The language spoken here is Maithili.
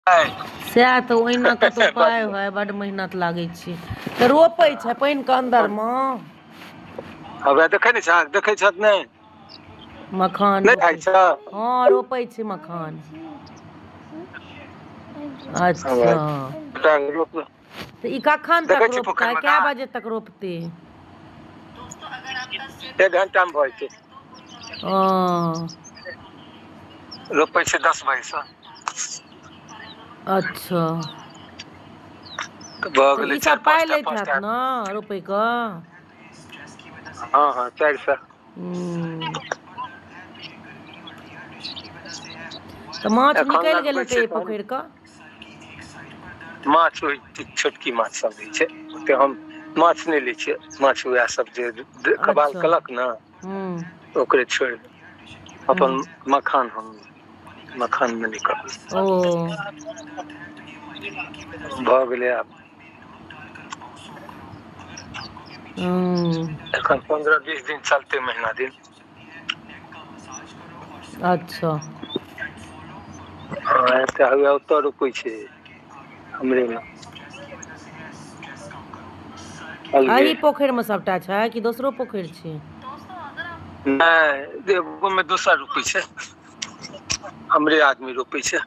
सएह तऽ ओहिना कतहु पाइ बड होय बड्ड मेहनत लागै छै तऽ रोपै छै पानि के अन्दर मे हबे देखै नहि छहक देखै छहक नहि मखान नहि खाइ रोपै छह हँ रोपै छै मखान अच्छा तऽ ई कखन देखै तक छी रोपतै पोखरि मे कए गाछ बजे तक रोपतै एक घंटा मे भऽ जेतै ओ रोपै छै 10 बजेसँ अच्छा भऽ तऽ गेलै ईसभ चारि पाइ पाँच टा लैत पाँच हैत टा ने रोपयके हँ हँ 400। हूँ तऽ माछ एखन निकलि गेल लगबै हेतै छै एहि तहन पोखरिके माछ होइ छै छोटकी माछ सब होइ छै ओते हम माछ नहि लै छियै माछ उएह सब जे कबाल अच्छा केलक ने हूँ ओकरे छोड़ि हूँ अपन मखान हम मखान मे निकल ओ भऽ गेलै आब हूँ एखन 15-20 दिन चलतै महिना दिन अच्छा हँ एकटा हौआ ओतऽ रोपै छै हमरे मे अलगे एही पोखरिमे सभटा छै कि दोसरो पोखरि छै नहि एगो मे दोसर रोपै छै हमरे आदमी रोपै छै।